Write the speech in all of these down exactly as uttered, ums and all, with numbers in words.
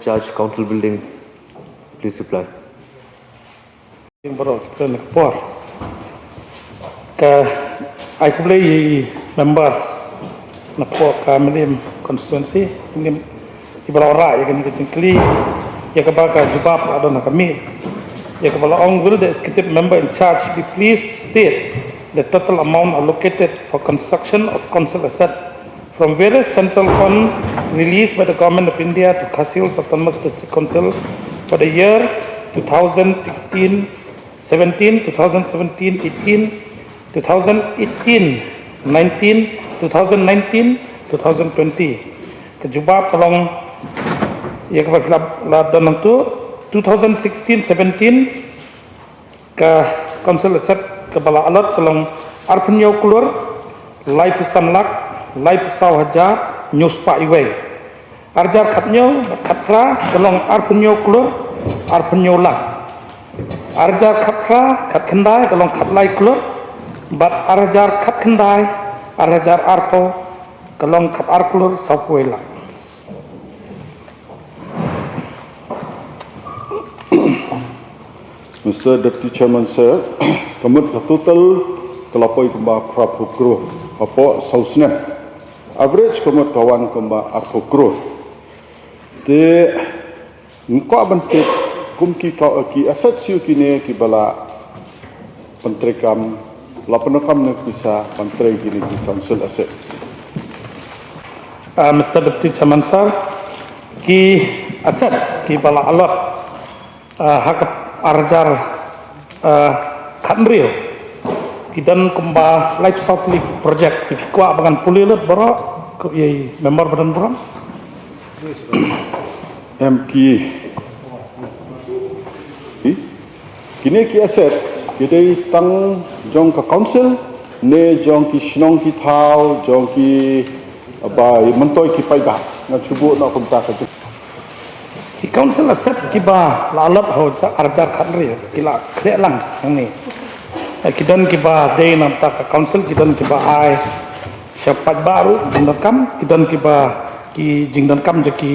Judge, Council Building, please reply. Baroh, ka por. Ka ai khublei ïa i member na pdeng ka Mylliem constituency, Mylliem, iba la wanrah ïa kane ka jingkylli, ïa kaba ka jubab la don ha ka miet. Ïa kaba la ong, will the executive member in charge be pleased to state the total amount allocated for construction of council asset from various central fund released by the Government of India to Khasi Hills Autonomous District Council for the year two thousand sixteen seventeen, two thousand seventeen eighteen, two thousand eighteen nineteen, two thousand nineteen, two thousand twenty. Ka jubab ka long, ïa kaba la, la don hangto, two thousand sixteen seventeen, ka council asset kaba la allot ka long arphew hynñiew klur, laiphew san lak, laiphew saw hajar, hynñiew spah iwei. Arhajar khathynñiew bad khatphra ka long arphew hynñiew klur, arphew hynñiew lak. Arhajar khatphra, khatkhyndai ka long khatlai klur, bad arhajar khatkhyndai, arhajar arphew ka long khatar klur, sawphew wei lak. Mister Deputy Chairman Sir, ka mut ka total ka la poi kumba phraphew klur hapoh saw snem. Average ka mut ka wan kumba arphew klur. Te nga kwah ban tip kum ki ka, ki asset siew kine kiba la pyntreikam, la pyndonkam ne pisa ban trei kine ki council assets. Ah, Mister Deputy Chairman Sir, ki asset kiba la allot, ah, ha ka arhajar, ah, khathynriew, ki don kumba laiphew saw tylli ki project, te ki kwah ba ngan pule lut baroh, ko ïa i member ba don burom. Em ki, ki, kine ki assets ki dei tang jong ka council ne jong ki shnong ki thaw, jong ki ba myntoi ki paidbah? Nga shu buh noh kumta ka jing. Ki council asset kiba la allot ha u arhajar khathynriew ki la khleh lang hangne. Eh, ki don kiba dei na bynta ka council, ki don kiba ai sha paidbah ruh jingdonkam, ki don kiba ki jingdonkam jong ki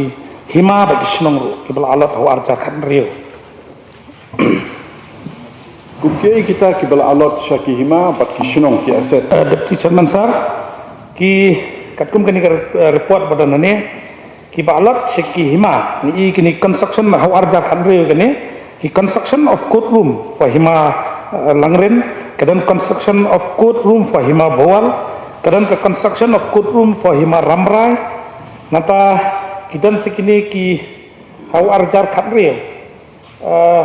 hima bad ki shnong ruh kiba la allot ha u arhajar khathynriew. Kum kiei kita kiba la allot sha ki hima bad ki shnong, ki asset? Eh, Deputy Chairman Sir, ki katkum kane ka, eh, report ba don hangne, kiba allot sha ki hima, ngi i kine construction ha u arhajar khathynriew kane, ki construction of courtroom for Hima, eh, Langrin, ka don construction of courtroom for Hima Bhowal, ka don ka construction of courtroom for Hima Rambrai, nangta ki don sa kine ki ha u arhajar khathynriew. Eh,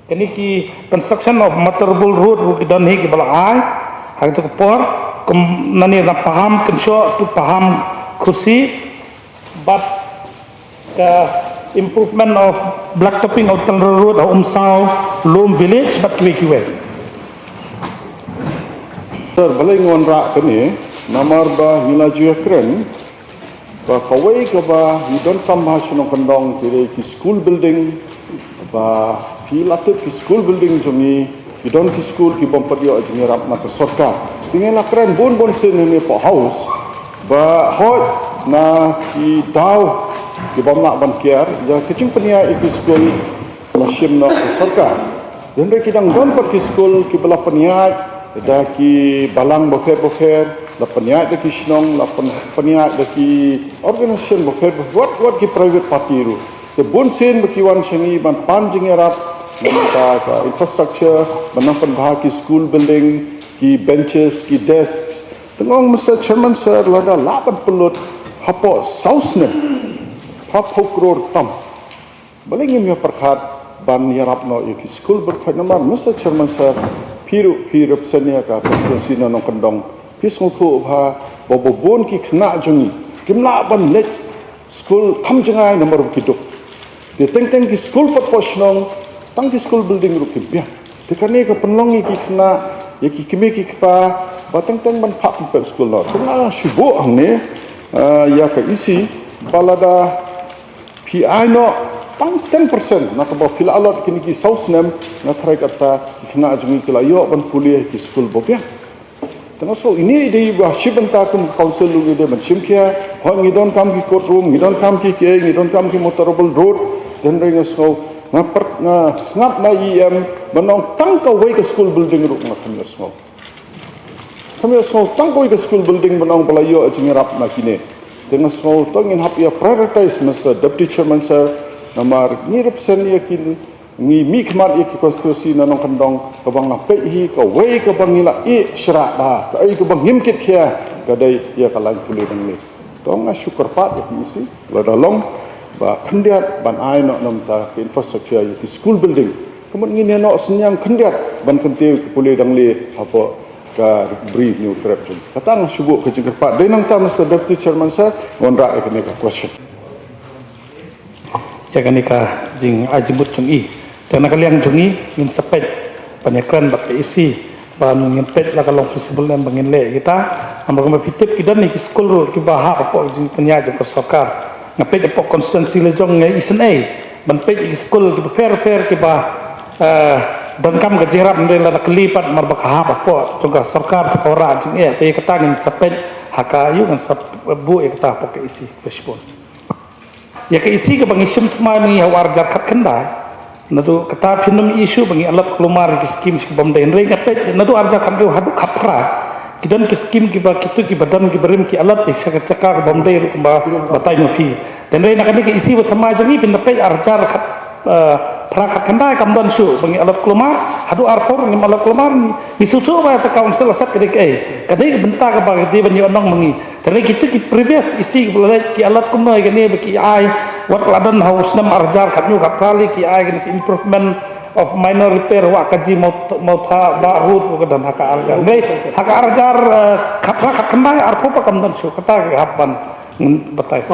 kine ki construction of Matarbull Road ruh ki don hi kiba la ai ha kato ka por, kum nane na Paham Kynshoh to Paham Khusi, bad ka improvement of blacktopping of Tynryl Road ha Umsaw Lum Village bad kiwei kiwei. Sir, balei nga wanrah kane, namar ba ngi la ju ïakren ba kawei kaba ngi donkam ha shnong kyndong ki dei ki school building, ba phi la tip ki school building jong ngi, ki don ki school ki bym pat ïoh jingïarap na ka sorkar. Te ngi la kren bun bun sien hangne hapoh House ba hooid na ki daw ki bym lah ban kiar ïa ka jingpynïaid ïa ki school, la shim noh ka sorkar. Hynrei ki dang don pat ki school kiba la pynïaid da ki balang bapher bapher, la pynïaid da ki shnong, la pyn-, pynïaid da ki organisation bapher bapher, wat wat ki private party ruh. Te bun sien ba ki wan sha ngi ban pan jingïarap na ka bynta ka infrastructure, ban nang pynbha ki school building, ki benches, ki desks. Te nga ong, Mister Chairman Sir, lada lah ban pynlut hapoh saw snem, phraphew klur tam. Balei ngim ïa pyrkhat ban ïarap noh ïa ki school? Bad khlem namar, Mister Chairman Sir, phi ruh phi represent ïa ka constituency na nongkyndong, phi sngewthuh bha ba bun ki khynnah jong ngi kim lah ban leit school kham jngai namar ba ki duk. Te teng teng ki school pat hapoh shnong, tang ki school building ruh ki biang. Te kane ka pynlong ïa ki khynnah, ïa ki kmie ki kpa ba teng teng ban phah pynpep school noh. Te nga shu buh hangne, ah, ïa ka E C ba lada phi ai noh tang ten percent na kaba phi la allot kine ki saw snem, nga tharai kata ki khynnah jong ngi ki la ïoh ban pule ha ki school ba biang. Te nga sngew ine i dei ba shi bynta kum ka council ruh ngi dei ban shim khia. Hooid, ngi donkam ki court room, ngi donkam ki kiei, ngi donkam ki motorable road. Te hynrei nga sngew, nga pyrkhat, nga sngap na E M ban ong tang kawei ka school building ruh nga khlem ïohsngew. Khlem ïohsngew tang kawei ka school building ban ong ba la ïoh jingïarap na kine. Te nga sngew to ngin hap ïa prioritize, Mister Deputy Chairman Sir, namar ngi represent ïa ki, ngi mihkhmat ïa ki constituency na nongkyndong. Kaba nga peit hi, kawei kaba ngi la ïeh shrah da, kaei kaba ngim kit khia, ka dei ïa ka lain pule Dangleh. To nga shu kyrpad ïa ka E C, lada long ba khyndiat ban ai noh na bynta ka infrastructure ïa ki school building. Ka mut ngin ïa noh synñiang khyndiat ban kyntiew ïa ki pule Dangleh hapoh ka Ri Hynñiewtrep jong ngi. Kata nga shu buh ka jingkyrpad. Dei nangta, Mister Deputy Chairman Sir, nga wanrah ïa kane ka question. Ïa kane ka jingai jingmut jong i. Te na ka liang jong i, ngin sa peit ban ïakren bad ka E C, ban ngin peit la ka long feasible ne em ba ngin leh ïa kita. Namar kumba phi tip, ki don ïa ki skul ruh kiba hap hapoh jingpynïaid jong ka sorkar. Nga peit hapoh constituency la jong nga isynei ban peit ïa ki skul kiba pher pher kiba, eh, donkam ka jingïarap, hynrei lada kylli pat, namar ba ka hap hapoh jong ka sorkar, te ka wanrah jingeh. Te ïa kata ngin sa peit ha ka, ïa ngin sa buh ïa kata hapoh ka E C. Khublei shibun. Ïa ka E C kaba ngi shim thymmai ma ngi ha u arhajar khatkhyndai. Naduh kata phin ym issue ba ngi allot kulmar ki scheme shi bym dei, hynrei nga peit naduh arhajar khathynriew haduh khatphra, ki don ki scheme kiba, kito kiba don kiba rim ki allot ïa sha ka jaka ka bym dei ruh kumba batai ma phi. Te hynrei na kane ka E C ba thymmai jong ngi, phin da peit arhajar khat, eh, phra khatkhyndai kam don shuh ba ngi allot kulmar, haduh arphew ngim allot kulmar. Ngi sngewthuh ba ïa ka council asset ka dei kaei, ka dei ka bynta kaba ka dei ban ïoh nong ma ngi. Te hynrei kito ki previous E C kiba la leit ki allot kumno ïa kane ba ki ai, wat ka la don ha u snem arhajar khathynñiew khatphra lei ki ai kane ka improvement of minor repair, wa ka ji Mawt-, Mawtha Bah Hut, wa ka don ha ka arhajar. Hynrei ha ka arhajar, eh, khatphra khatkhyndai, arphew pat kam don shuh, kata ka hap ban, mm, batai.